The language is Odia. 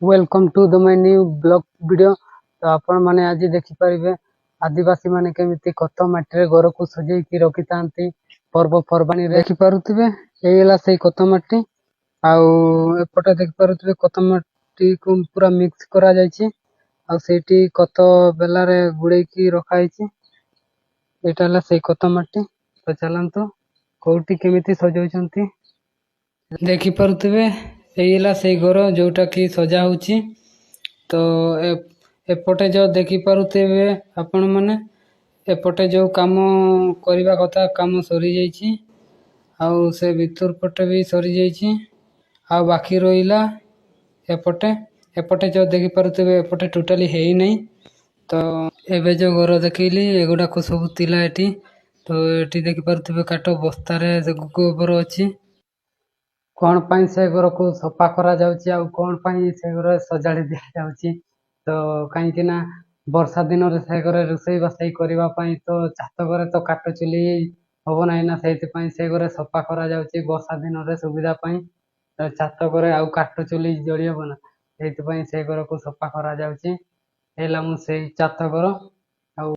Welcome to the my new vlog video। ତ ଆପଣମାନେ ଆଜି ଦେଖିପାରିବେ, ଆଦିବାସୀ ମାନେ କେମିତି କତ ମାଟିରେ ଘରକୁ ସଜେଇକି ରଖିଥାନ୍ତି ପର୍ବପର୍ବାଣିରେ। ଦେଖିପାରୁଥିବେ, ଏଇ ହେଲା ସେଇ କତ ମାଟି। ଆଉ ଏପଟେ ଦେଖିପାରୁଥିବେ, କତ ମାଟିକୁ ପୁରା ମିକ୍ସ କରାଯାଇଛି ଆଉ ସେଇଠି କତ ବେଲାରେ ଗୁଡେଇକି ରଖାହେଇଛି। ଏଇଟା ହେଲା ସେଇ କତ ମାଟି। ତ ଚାଲନ୍ତୁ, କୋଉଠି କେମିତି ସଜଉଛନ୍ତି। ଦେଖିପାରୁଥିବେ, ଏଇ ହେଲା ସେଇ ଘର ଯୋଉଟା କି ସଜା ହଉଛି। ତ ଏପଟେ ଯୋଉ ଦେଖିପାରୁଥିବେ ଆପଣମାନେ, ଏପଟେ ଯୋଉ କାମ କରିବା କଥା କାମ ସରିଯାଇଛି ଆଉ ସେ ଭିତର ପଟେ ବି ସରିଯାଇଛି ଆଉ ବାକି ରହିଲା ଏପଟେ। ଏପଟେ ଯୋଉ ଦେଖିପାରୁଥିବେ, ଏପଟେ ଟୋଟାଲି ହେଇନାହିଁ। ତ ଏବେ ଯୋଉ ଘର ଦେଖେଇଲି, ଏଗୁଡାକ ସବୁ ଥିଲା ଏଠି। ତ ଏଠି ଦେଖିପାରୁଥିବେ, କାଠ ବସ୍ତାରେ ଗୋବର ଅଛି। କଣ ପାଇଁ ସେ ଘରକୁ ସଫା କରାଯାଉଛି ଆଉ କଣ ପାଇଁ ସେ ଘରେ ସଜାଡ଼ି ଦିଆଯାଉଛି? ତ କାହିଁକି ନା ବର୍ଷା ଦିନରେ ସେ ଘରେ ରୋଷେଇ ବାସେଇ କରିବା ପାଇଁ ତ ଛାତ ଘରେ ତ କାଠ ଚୁଲି ହବ ନାହିଁ ନା, ସେଇଥିପାଇଁ ସେ ଘରେ ସଫା କରାଯାଉଛି ବର୍ଷା ଦିନରେ ସୁବିଧା ପାଇଁ। ଛାତ ଘରେ ଆଉ କାଠ ଚୁଲି ଜଳି ହବ ନା, ସେଇଥିପାଇଁ ସେ ଘରକୁ ସଫା କରାଯାଉଛି। ହେଲା ମୁଁ ସେଇ ଛାତ ଘର ଆଉ